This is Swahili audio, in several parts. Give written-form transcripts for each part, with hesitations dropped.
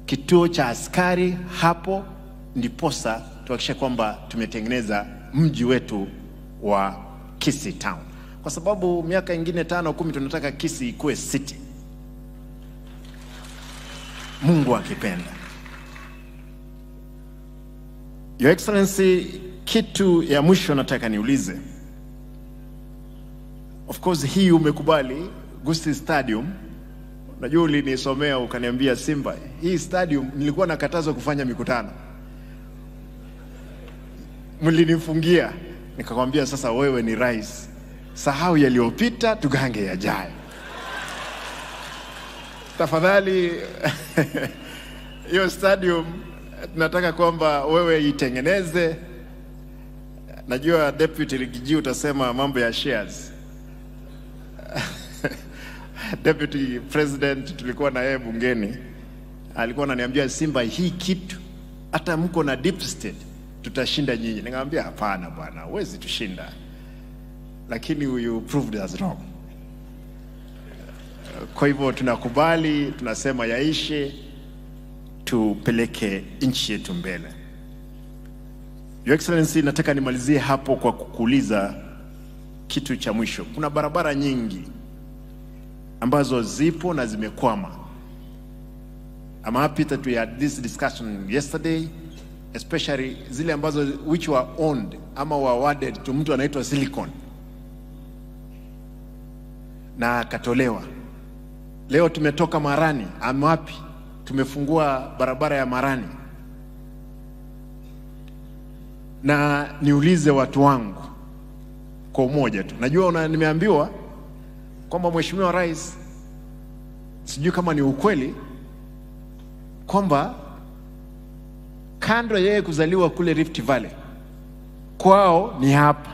Kituo cha askari hapo, ndiposa tuhakikishe kwamba tumetengeneza mji wetu wa Kisii Town, kwa sababu miaka ingine 5 10 tunataka Kisii ikuwe city, Mungu akipenda. Your Excellency, kitu ya mwisho nataka niulize. Of course hii umekubali Gusii Stadium. Najua ulinisomea ukaniambia Simba, hii stadium nilikuwa nakatazwa kufanya mikutano. Mlinifungia, nikakwambia sasa wewe ni rais, sahau yaliyopita tugange yajayo. Tafadhali hiyo stadium tunataka kwamba wewe itengeneze. Najua Deputy Riggy G utasema mambo ya shares. Deputy President tulikuwa na yeye bungeni, alikuwa ananiambia Simba, hii kitu hata mko na deep state tutashinda nyinyi. Nikamwambia hapana bwana, huwezi tushinda. Lakini you proved us wrong. Kwa hivyo tunakubali, tunasema yaishe, tupeleke nchi yetu mbele. Your Excellency, nataka nimalizie hapo kwa kukuuliza kitu cha mwisho. Kuna barabara nyingi ambazo zipo na zimekwama. I'm happy that we had this discussion yesterday, especially zile ambazo which were owned ama were awarded to mtu anaitwa Silicon na akatolewa. Leo tumetoka Marani, I'm happy tumefungua barabara ya Marani. Na niulize watu wangu kwa umoja tu. Najua nimeambiwa kwamba Mheshimiwa Rais, sijui kama ni ukweli, kwamba kando yeye kuzaliwa kule Rift Valley, kwao ni hapa.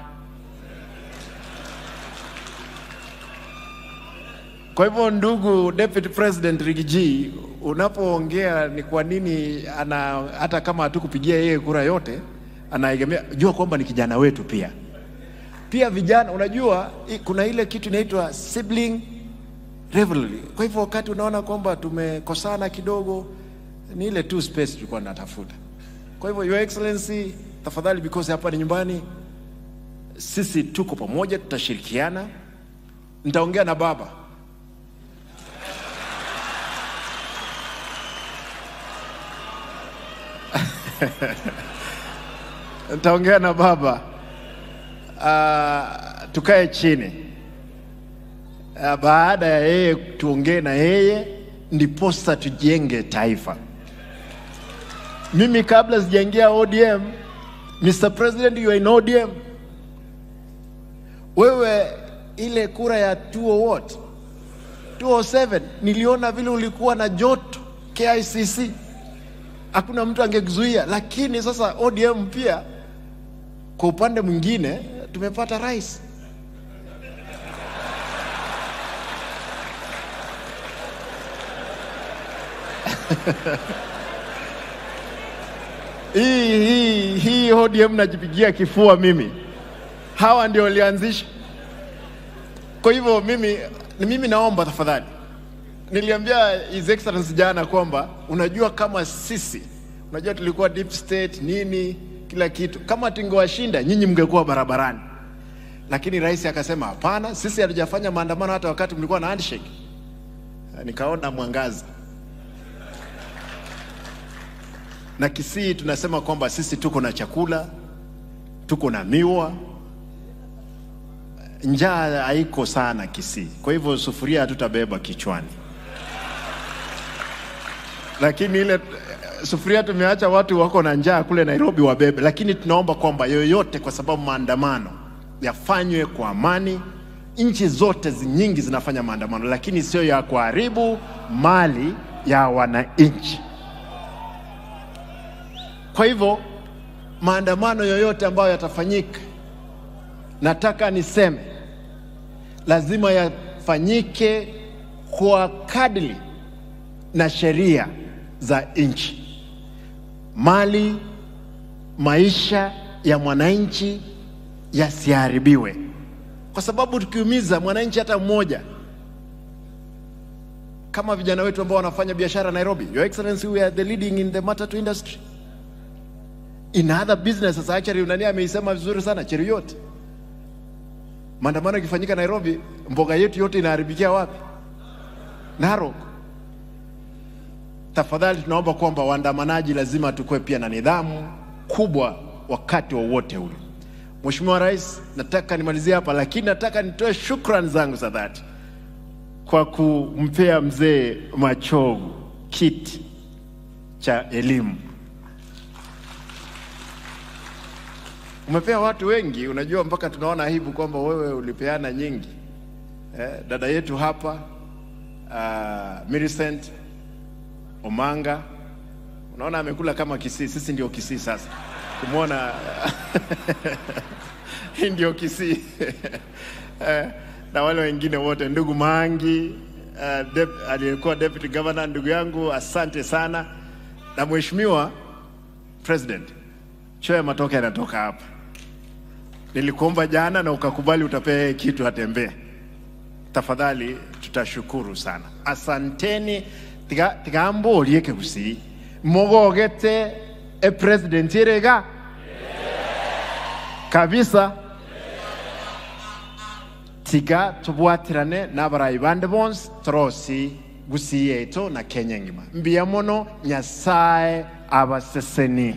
Kwa hivyo ndugu Deputy President Riggy G, unapoongea ni kwa nini ana, hata kama hatukupigia yeye kura yote, anaegemea, jua kwamba ni kijana wetu pia. Pia vijana, unajua kuna ile kitu inaitwa sibling rivalry. Kwa hivyo wakati unaona kwamba tumekosana kidogo, ni ile tu space tulikuwa tunatafuta. Kwa hivyo Your Excellency, tafadhali, because hapa ni nyumbani, sisi tuko pamoja, tutashirikiana. Nitaongea na baba. Nitaongea na baba. Tukae chini. Baada ya yeye tuongee na yeye, ndiposa tujenge taifa. Mimi kabla sijaingia ODM, Mr. President, you are in ODM. Wewe ile kura ya 207 niliona vile ulikuwa na joto KICC. Hakuna mtu angekuzuia, lakini sasa ODM pia kwa upande mwingine tumepata rais. Hii ODM najipigia kifua mimi. Hawa ndio walianzisha. Kwa hivyo mimi naomba tafadhali. Niliambia His Excellency jana kwamba unajua kama sisi, unajua tulikuwa deep state nini kila kitu, kama tungewashinda nyinyi mngekuwa barabarani. Lakini rais akasema hapana, sisi hatujafanya maandamano hata wakati mlikuwa na handshake. Nikaona mwangaza. Na Kisii tunasema kwamba sisi tuko na chakula, tuko na miwa, njaa haiko sana Kisii. Kwa hivyo sufuria hatutabeba kichwani. Lakini ile sufuria tumeacha watu wako na njaa kule Nairobi wabebe. Lakini tunaomba kwamba yoyote, kwa sababu maandamano yafanywe kwa amani. Nchi zote nyingi zinafanya maandamano, lakini sio ya kuharibu mali ya wananchi. Kwa hivyo maandamano yoyote ambayo yatafanyika, nataka niseme lazima yafanyike kwa kadri na sheria za nchi. Mali, maisha ya mwananchi yasiharibiwe. Kwa sababu tukiumiza mwananchi hata mmoja, Kama vijana wetu ambao wanafanya biashara Nairobi, Your Excellency, we are the leading in the matatu industry. In other businesses, actually, unani ameisema vizuri sana, Cheruiyot. Maandamano ikifanyika Nairobi, mboga yetu yote inaharibikia wapi? Narok. Tafadhali tunaomba kwamba waandamanaji lazima tukue pia na nidhamu kubwa wakati wowote ule. Mheshimiwa Rais, nataka nimalizie hapa, lakini nataka nitoe shukrani zangu za dhati kwa kumpea mzee Machogu kiti cha elimu. Umepea watu wengi, unajua mpaka tunaona aibu kwamba wewe ulipeana nyingi. Dada yetu hapa Millicent Omanga, unaona amekula kama Kisii. Sisi ndio Kisii sasa. Kumuona hii ndio Kisii. Na wale wengine wote, ndugu Mangi, aliyekuwa deputy governor, ndugu yangu, asante sana. Na Mheshimiwa President, choo ya matoke yanatoka hapa. Nilikuomba jana na ukakubali utapea kitu atembee. Tafadhali tutashukuru sana. Asanteni. Tigambo olieke kusi. Mogogete e president irega. Kabisa. Tiga tubwatirane n'abarayi bande bonsi torosi gusi yetu na Kenya ngima. Mbia mono Nyasaye abaseseni.